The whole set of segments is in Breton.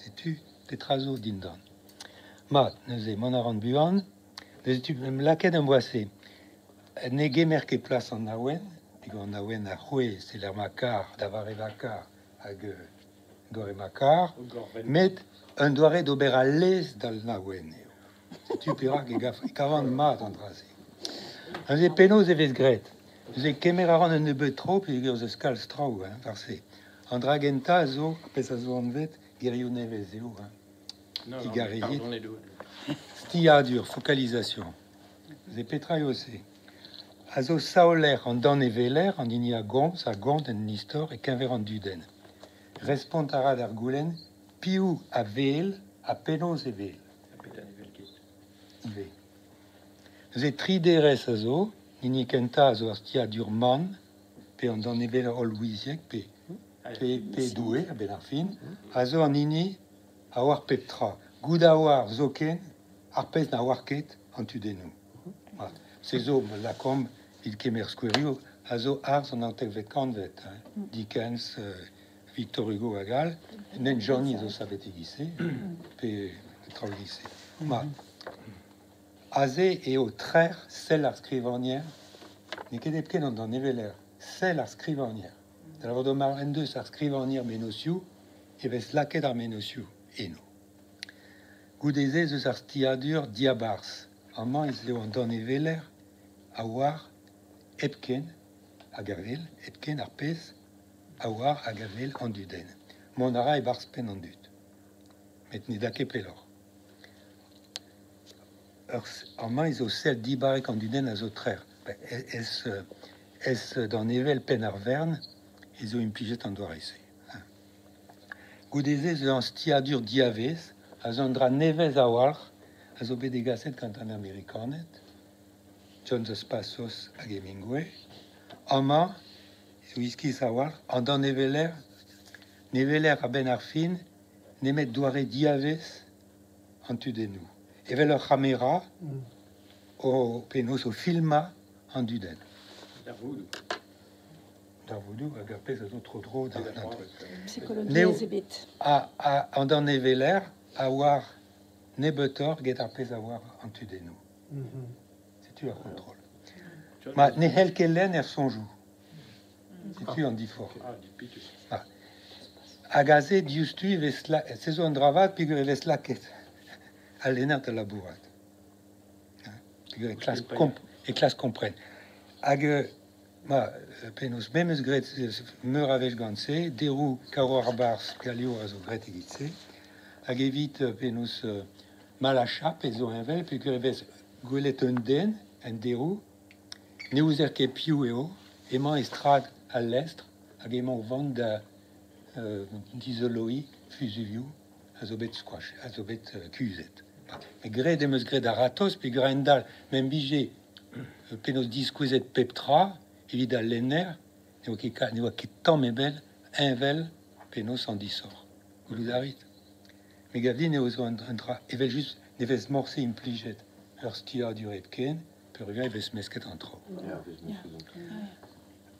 Setu petra zo dindan. Mat, neuze, mont a ran buan. Neuze tu em lakaet em boa se. Ne gemer ket plas an awen, peogwir an awen a c'hwezh e lec'h ma kar, da vare ma kar hag doare ma kar, met un doare d'ober al lez d'al awen eo. Setu perak e, gav, e kavan mat an dra-se. Neuze penaos e vez graet? Neuze kemer a ran un nebeud traoù peogwir ez eus kalz traoù hein, war se. An dra gentañ a zo, ar pezh a zo anvet gerioù nevez eo. Hein. Digarezit. Stiadur, focalisation. Neuze petra eo se? A zo saoler an daneveller, an hini a gomz, a gont en istor e-keñver an dudenn. Respont a ra d'ar goulenn piv a wel ha penaos e wel. Ivez. Neuze tri derez a zo. Hini kentañ a zo ar stiadur mann, pe an daneveller hollouiziek, pe, pe, pe Doue, a-benn ar fin, a zo an hini a oar pep tra. Goût a oar zoken ar pezh na oar ket an tudennoù. Mat. Se zo, lakaomp, evit kemer skouerioù, a zo arz an naontekvet kantved. Hein. Dickens, Victor Hugo hag all. Nen Johnny zo savet e-giz-se, pe traoù e-giz-se. Mat. Aze eo trec'h sell ar skrivagner, n'eo ket hepken an daneveller, sell ar skrivagner. Da lavaret eo mar en deus ar skrivagner mennozhioù e vez lakaet ar mennozhioù eno. Goude-se ez eus ar stiadur diabarzh. Amañ ez eo an daneveller a oar hepken hag a wel hepken ar pezh a oar hag a wel an dudenn. Mont a ra e-barzh penn an dud. Met ne da ket pelloc'h. Ur, amañ ez eo sell dibarek an dudenn a zo trec'h. Ez, ez danevell penn ar wern ez eo implijet an doare-se. Goude-se ez eus an stiadur diavez a zo un dra nevez a-walc'h a zo bet degaset gant an Amerikaned, John Dos Passos hag Hemingway. Amañ eo iskis a-walc'h an daneveller ne weler a-benn ar fin nemet doare diavez an tudennoù, evel ur c'hamera o penaos o filmañ an dudenn. Darvoudoù. Darvoudoù hag ar pezh a zo tro-dro da Psikologiezh ebet. A, a, an daneveller a oar nebeutoc'h get ar pezh a oar an tudennoù. Setu ar c'hontrol. Ma ne c'hell ket lenn er soñjoù. Setu an diforc'h. Ah. Hag aze diouzhtu e vez se zo un dra vat peogwir e vez lakaet al lenner da labourat. Peogwir e klask komp e klask kompren. Hag ma penaos me 'm eus graet meur a wech gant se, deroù Karo ar Barzh Gallio a zo graet evit se. Hag evit penaos Malachap ez zo heñvel peogwir e vez gwelet un den en deroù, ne ouzer ket piv eo, emañ e strad al lestr hag emañ o vont da dizoloiñ fuzuilhoù a zo bet skoach, a zo bet kuzhet. Met graet em eus graet a-ratozh peogwir a-hend-all m'em bije penaos diskouezet pep tra evit al lenner ne oa ket ne oa ket tamm ebet heñvel penaos an disoc'h. Goulout a rit? Me gav din eo zo un dra evel-just ne vez morse implijet ur stiadur hepken peurvuiañ e vez mesket an traoù.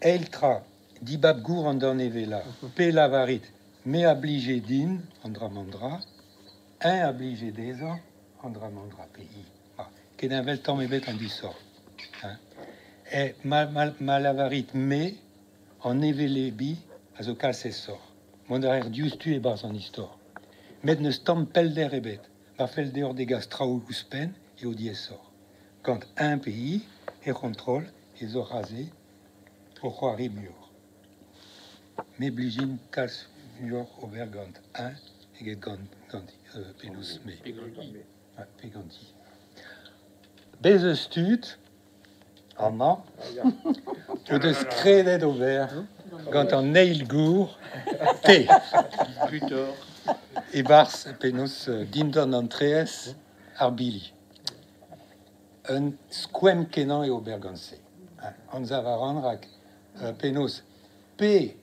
Eil tra, dibab gour an danevellañ. Pe lavarit me a blije din an dra-mañ-dra, eñ a blije dezhañ an dra-mañ-dra pe hi. Ket heñvel tamm ebet an disoc'h. Hein. E ma, ma, ma lavarit me, an hevelebiñ a zo kalz aesoc'h. Mont a reer diouzhtu e-barzh an istor. Met n'eus tamm pellder ebet. Ma fell deoc'h degas traoù ouzhpenn eo diaesoc'h. Gant eñ pe hi, er c'hontrol, ez oc'h aze o c'hoari muioc'h. Me blijin kalz muioc'h ober gant eñ eget gant gant penaos me. Pe ganti. Bez eus tud amañ o deus kredet ober gant an eil gour te. E-barzh penaos dindan an traezh ar bili. Un skoemp-kenañ eo ober gant se. Anzav a ran rak penaos pe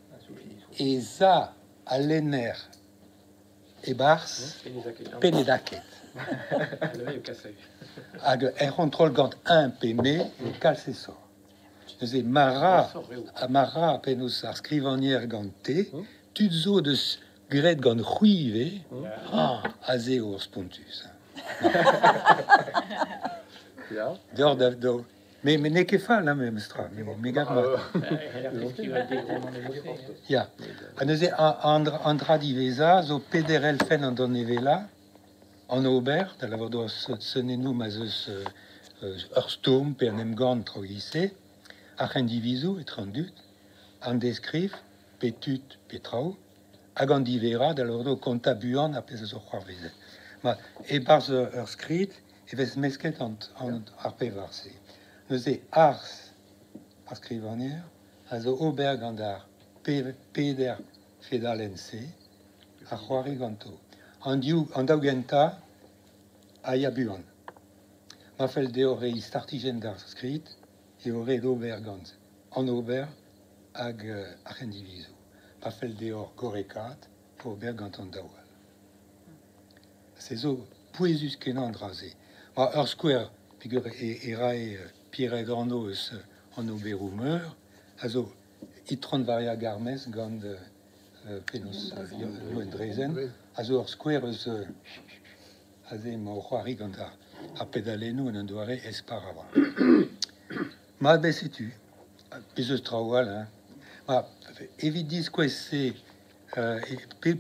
ez a al lenner e-barzh pe ne da ket. Hag er c'hontrol gant eñ pe me eo kalz aesoc'h. Neuze ma ra, ma ra penaos ar skrivagner gant te, tud zo deus Graet gant c'hwi ivez, aze eo ur spontus. Deoc'h da met n'eo ket fall, hein, memes tra, me gav mat. Ya. Ha neuze an dra diwezhañ zo peder elfenn an danevellañ, an ober, da lavarout eo sonennoù ma'z eus ur stourm pe un emgann traoù e-giz-se, ar c'hendivizoù etre an dud, an deskriv, pe tud pe traoù, hag an diverrañ, da lavarout eo kontañ buan ar pezh a zo c'hoarvezet. Ma, e-barzh ur skrid e vez mesket ar pevar-se. Neuze arz ar skrivagner a zo ober gant ar peder fedalenn-se ha c'hoari ganto. An daou gentañ a ya buan. Ma fell deoc'h reiñ startijenn d'ar skrid eo ret ober gant an ober hag ar c'hendivizoù. Ma fell deoc'h gorrekaat eo ober gant an daou all. Se zo pouezus-kenañ an dra-se. Ma ur skouer peogwir e rae Pierre anv eus an oberoù meur a zo Itron Varia Garmez gant penaos Youenn Drezen a zo ur skouer eus aze emañ o c'hoari gant ar pedalennoù en un doare espar a-walc'h. Mat, bet setu. Bez eus traoù all, hein. Ma, evit diskouez se,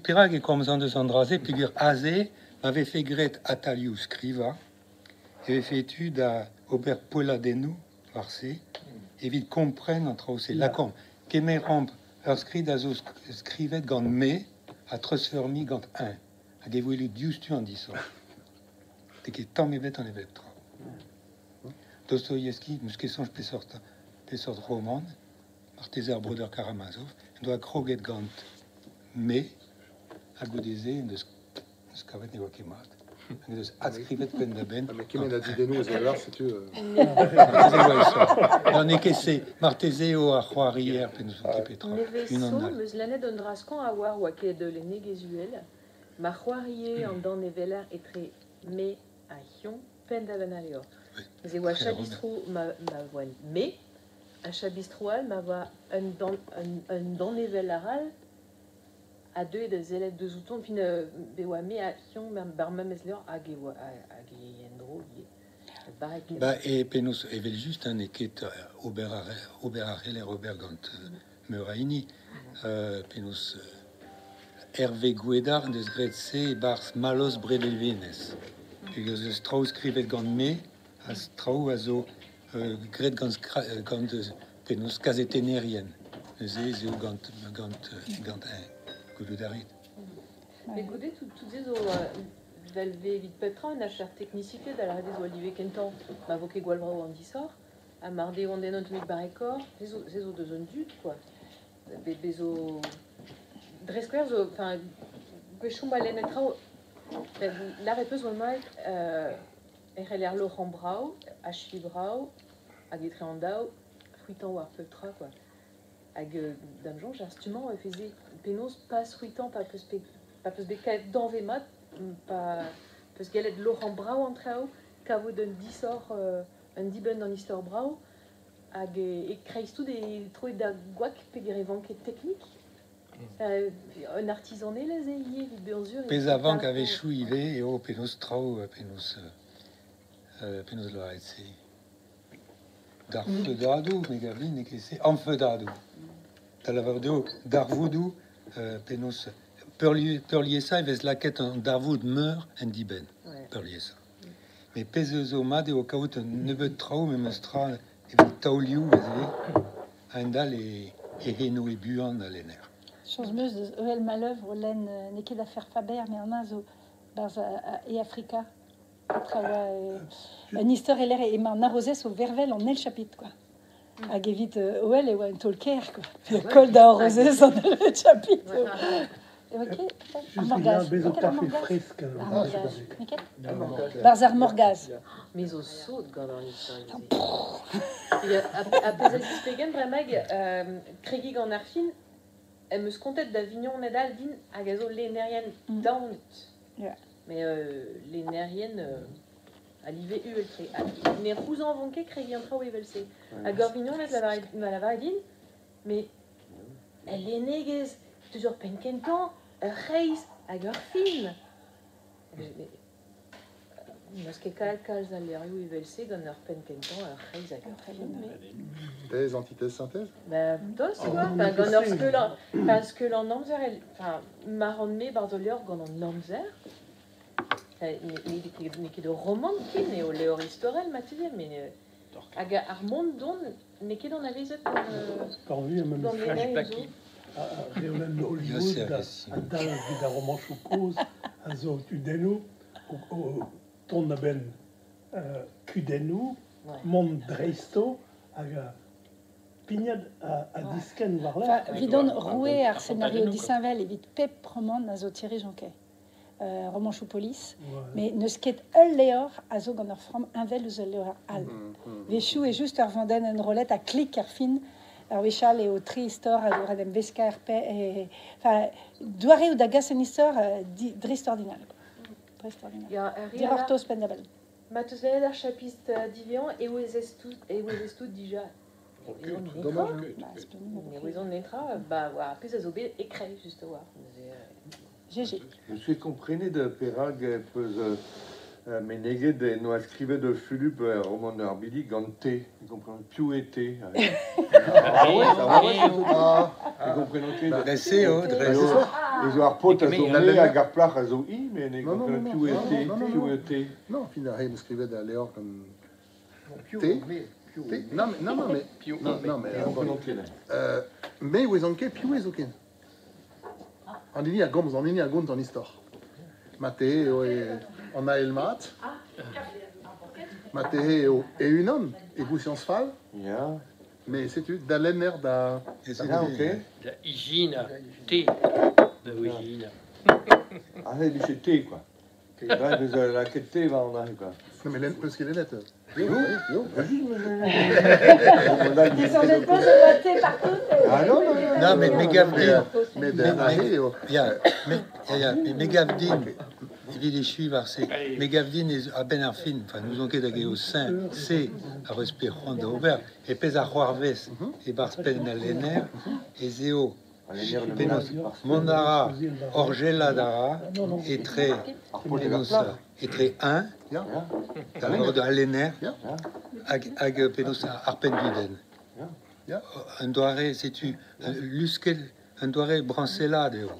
perak e komzan eus an dra-se peogwir aze ma vefe graet atalioù skrivañ e vefe tu da ober poelladennoù war se evit kompren an traoù-se. Lakaomp, kemeromp ur skrid a zo skrivet gant me ha treuzfeurmiñ gant eñ hag e welit diouzhtu an disoc'h. N'eo ket tamm ebet an hevelep tra. Dostoïevski, n'eus ket soñj peseurt romant, marteze ar breudeur Karamazov, en doa kroget gant me ha goude-se en deus kavet ne oa ket mat. En deus adskrivet penn-da-benn. Mais kement a didennoù eus al setu... Non, n'eo ket se. Marteze eo ar c'hoarier pe n'ouzon ket petra. Nevez zo, 'm eus lennet un draskañ a oar oa ket lennegezh uhel, ma c'hoarie an daneveller etre me ha Hion penn-da-benn al levr. Ez e oa chabistroù ma voent me, ha chabistroù all ma oa un danevell arall a deue da sellet deus outon, fin be oa me ha Hion bar memes levr hag e oa hag e en-dro ivez. Ba e penaos evel-just hein, n'eo ket ober a c'heller ober gant meur a hini. Penaos Hervé Gouedard en deus graet se e-barzh Mallozh Bredelvenez. Peogwir ez eus traoù skrivet gant me ha traoù a zo graet gant penaos kazetennerien. Neuze ez eo gant eñ. Gouzout a rit. Met goude tout se zo vel vez evit pep tra un afer teknisite da lâret eo zo al live kentañ ma vo ket gwall brav an disoc'h ha mar deo an den un tammig barrekoc'h se zo deus an dud quoi. Be zo dre skouer zo enfin gwechoù ma lennet traoù lâret 'peus bremaik e c'heller loc'hañ brav, achuiñ brav hag etre an daou c'hwitañ war pep tra quoi. Hag da'm soñj ar stummañ e veze penaos pas c'hwitañ pa peus bet kavet danvez mat, pa peus gellet loc'hañ brav an traoù, kavout un disoc'h, un dibenn d'an istor brav, hag e-kreiz-tout e troet da gwak peogwir e vanke teknik. Un artizanelezh eo ivez evit bezañ sur. Pezh a vank a-wechoù ivez eo penaos traoù, penaos penaos lavaret se. Darvoudadoù, me gav din n'eo ket se, amfeudadoù. Da lavarout eo darvoudoù penaos peurliesañ e vez lakaet an darvoud meur en dibenn, peurliesañ. Met pezh zo mat eo kaout un nebeud traoù memes tra evel taolioù ivez, a-hend-all e c'henoù e buan al lenner. Soñj 'm eus deus Hoel Maleuvre o lenn n'eo ket afer Faber, met an zo barzh e Afrika. Petra oa un istor e-lec'h emañ an harozez o vervel an eil chapitr quoi. Hag evit Hoel e oa un taol-kaer quoi. Koll da harozez an eil chapitr. Ar morgaz. Barzh ar morgaz. Me zo sot gant an istor-se. Ha pezh a zisplegan bremaik, kregiñ gant ar fin, em eus kontet da vignoned all din hag a zo lennerien daonet. Mais lennerien a live uhel-tre. Ne c'houzañvont ket kregiñ an traoù evel-se. Hag ur vignonez m'a lavaret din, mais el lennegezh, teus ur penn kentañ, Ur c'hreiz hag ur fin. N'eus ket kaet kalz a levrioù evel-se gant ur penn kentañ, ur c'hreiz hag ur fin. Thèse, antithèse, synthèse? Ben, tost, quoi. Enfin, gant ur skeul, enfin, skeul an amzer, enfin, ma ran-me barzh ul levr gant an amzer, n'eo ket ur romant ken, eo levr istorel, marteze, mais hag ar mont don n'eo ket anavezet gant lennerien zo. Reolenn Hollywood a dal evit ar romanchoù kozh a zo tudennoù o tont a-benn kudennoù, mont dreisto hag pignat ha diskenn war-lerc'h. Evidon roue ar senario disheñvel evit pep romant a zo Thierry Jonquet. Romanchoù polis, met n'eus ket ul levr a zo gant ur framm heñvel ouzh ul levr all. Wechoù eo just ur vandenn enrollet ha klik er fin. Ur wech all eo tri istor a zo ret em veskañ er pe... Enfin, doareoù da gas un istor dreistordinal. Dreistordinal. Dic'hortoz penn-da-benn. Ma teus lennet ar chapist diwezhañ e ouezez tout, e ouezez tout dija. Dommage. Ne ouezont netra, ba, war ar pezh a zo bet e-kreiz just a-walc'h. GG. Je suis komprenet perak peus meneget en doa skrivet Fulup romant ar bili gant T. Ne kompren piv eo T. Ah ouais, ah ouais, ah, ne komprenan ket. Dre se eo, dre se. Ez zo ar paotr a zo me hag ar plac'h a zo i, met ne kompren piv eo T. Piv eo T. Non, fin ar re skrivet al levr gant T. T. Non, mais, non, non, mais, non, non, mais, Ne komprenan ket. Me ouezan ket piv eo zoken. An hini a gomz, an hini a gont an istor. Mate eo an ael mat. Mate eo e-unan, e gousiañs fall. Ya. Mais setu, da lenner da... Ah, ok. Da ijinañ, te. Da ijinañ. Ah, e vije te, quoi. Da, deus lakaet te war an aze, quoi. Non, mais lenn peus ket lennet. Jo, jo, Descendez pas, je vois thé partout. Ah non, non, non. Non, mais me gav din. Mais aze eo... Ya, mais, ya, mais me gav din, evit echuiñ war se, me gav din ez a-benn ar fin, enfin, n'ouzon ket hag eo sain, se ar eus pe c'hoant da ober, e pezh ar c'hoarvez e-barzh penn al lenner, ez eo penaos mont a ra, horjellat a ra, etre, penaos, etre un, da al lenner, hag penaos ar penn-dudenn. Un doare, setu, luskel, un doare brañsellat eo.